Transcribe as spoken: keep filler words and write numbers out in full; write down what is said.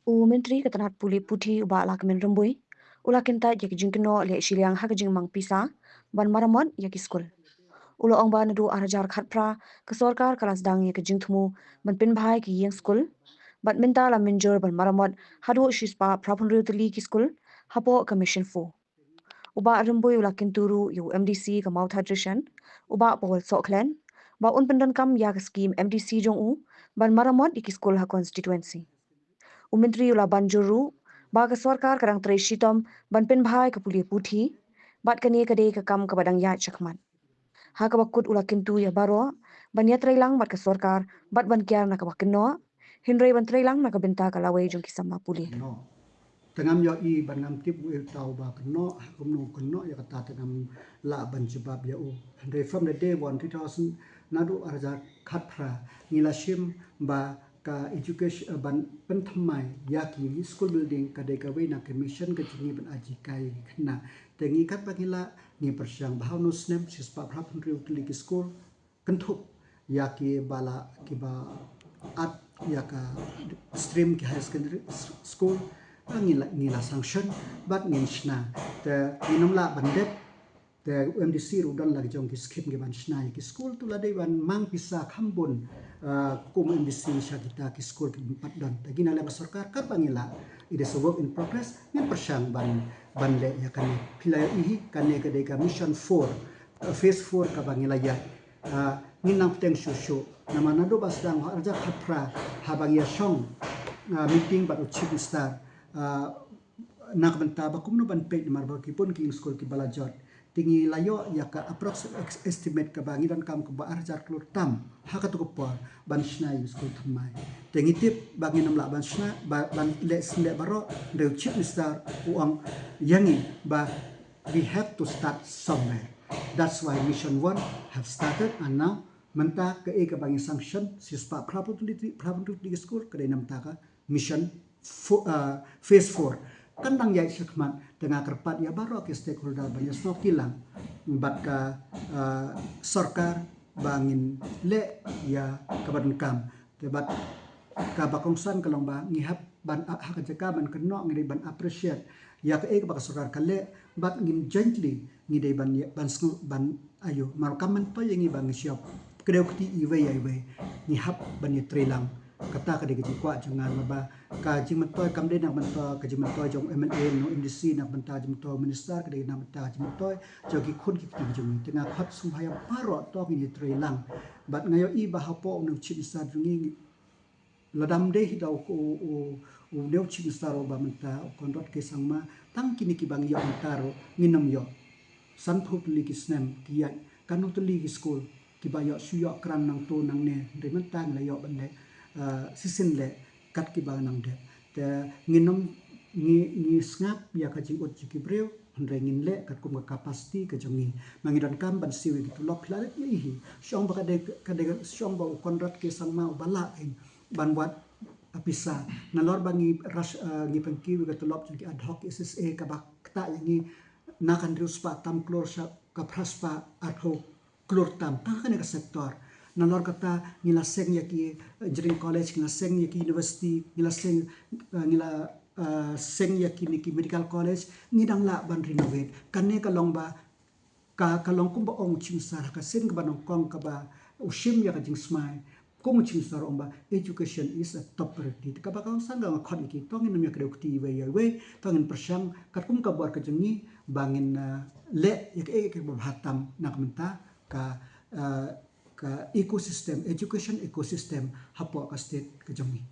U Myntri ka tnat pule puthi u Bah Lahkmen Rymbui u la kyntait ïa ka jingkynnoh leh shiliang ha ka jingmang pisa ban maramot ïa ki skul. U la ong ba naduh ar hajar khatphra ka sorkar ka la sdang ïa ka jingthmu ban pynbha ïa ki ïing skul, bad mynta la mynjur ban maramot haduh shispah phra phew hynriew tylli ki skul hapoh ka Mission four. U Bah Rymbui u la kyntu ruh ïa u M D C ka Mawthadraishan, u Bah Paul Sohkhlet, ba un pyndonkam ïa ka skim M D C jong u ban maramot ïa ki skul ha constituency. U Myntri u la ban jur ruh ba ka sorkar ka dang trei shitom ban pynbha ïa ka pule puthi, bad kane ka dei ka kam kaba dang ïaid shakhmat. Ha kaba kut u la kyntu ïa baroh ban ïatreilang bad ka sorkar, bad ban kiar na kaba kynnoh, hynrei ban treilang na ka bynta ka lawei jong ki samla pule. Te ngam ïohi bad ngam tip uei uta uba kynnoh, ha kumno u kynnoh ïa kata te ngam lah ban jubab ïa u. Hynrei from the day one, two thousand, naduh ar hajar khatphra, ngi la shim ba ka education, eh, ban pynthymmai ïa ki school building ka dei kawei na ka mission ka jong ngi ban ai jinghikai ïa ki khynnah. Te ngi katba ngi lah, ngi pyrshang ba ha une u snem shispah phra phew hynriew tylli ki school, kynthup ïa ki ba la, ki ba at ïa ka stream ki higher secondary s-, school, eh, ngi la, ngi la sanction bad ngin shna. Te ngin ym lah ban dep, te u M D C ruh u don la ki jong ki skim ki ban shna ïa ki school, te u la dei ban mang pisa kham bun, eh, kum u M D C sha kita ki school ki bym pat don. Te ngi na liang ka sorkar katba ngi lah, it is a work in progress, ngin pyrshang ban, ban leh ïa kane. Phi la ïohi hi, kane ka dei ka Mission four, eh, phase four kaba ngi la ïaid. Ah, ngin nang bteng shuh shuh. Namar naduh ba sdang ha ar hajar khatphra, haba ngi ïa shong, ah, meeting bad u Chief Minister, ah, na ka bynta ba kumno ban peit namar ba ki bun ki ïing skul kiba la jot. Te ngi la ïoh ïa ka approx ex-, estimate kaba ngi donkam kaba ar hajar klur tam ha katu ka por ban shna ïing skul thymmai. Te ngi tip ba ngin ym lah ban shna, ba, ban leh sngewleh baroh, hynrei u Chief Minister u ong ïa ngi ba we have to start somewhere. That's why Mission one have started, and now mynta kaei kaba ngi sanction, shispah phra phew hynriew tylli, phra phew hynriew tylli ki school, ka dei na bynta ka Mission four, uh, phase four. Kan dang ïaid shakhmat, te nga kyrpad ïa baroh ki stakeholder ban ïasnoh kti lang bad ka, uh, sorkar ba ngin leh ïa kaba donkam. Te bad kaba kongsan ka long ba ngi hap ban, ha ka jaka ban kynnoh, ngi dei ban appreciate ïa kaei kaba ka sorkar ka leh, bad ngin jointly ngi dei ban, ban sngew ban, aïu, mar kam myntoi ïa ngi ba ngi shop kdew kti iwei ïa iwei. Ngi hap ban ïatreilang. Kata ka dei ka jingkwah jong nga, namar ba ka jingmyntoi kam dei na ka bynta ka jingmyntoi jong u M L A ne u M D C, na ka bynta ka jingmyntoi u minister, ka dei na ka bynta ka jingmyntoi jong ki khun ki kti jong ngi. Te nga khot sngewbha ïa baroh to ngin ïatreilang. Bad nga ïohi ba hapoh une u Chief Minister jong ngi, lada ym dei hi da u, u, u, une u Chief Minister uba mynta, u Conrad K Sangma, tang kine kiba ngi ïoh mynta ruh ngin ym ïoh. Sanphew tylli ki snem ki ïaid, kano tylli ki skul kiba ïoh shu ïoh kran nangto nangne, hynrei mynta ngi la ïoh ban leh, ah, shisien leh kat kiba nang dep. Te ngin ym, ngi, ngi sngap ïa ka jingud jong ki briew, hynrei ngin leh katkum ka capacity ka jong ngi. Ma ngi donkam ban siew ïa ki tulop, phi la dep ïohi hi. Shu ong ba ka dei, ka dei, shu ong ba u Conrad K Sangma uba lah kein ban wad, ah, pisa. Nalor ba ngi rush, ah, ngi pynkiew ïa ka tulop jong ki ad hoc, S S A, kaba ktah ïa ngi na ka hynriew spah tam klur sha ka phra spah arphew klur tam tang ha kane ka sector. Nalor kata ngi la seng ïa ki, eh, engineering college, ngi la seng ïa ki university, ngi la seng, eh, ngi la, eh, seng ïa kine ki medical college, ngi dang lah ban renovate. Kane ka long ba, ka, ka long kumba ong u Chief Minister ha ka sien kaba nyngkong kaba u shim ïa ka jingsmai. Kum u Chief Minister u ong ba education is a top priority. Te kaba kongsan ka nga khot ïa ki, to ngin ym ïa kdew kti iwei ïa iwei, to ngin pyrshang katkum ka bor ka jong ngi ba ngin, eh, leh ïa kaei kaei kaba bha tam na ka bynta ka, eh, ka ecosystem, education ecosystem hapoh ka state ka jong ngi.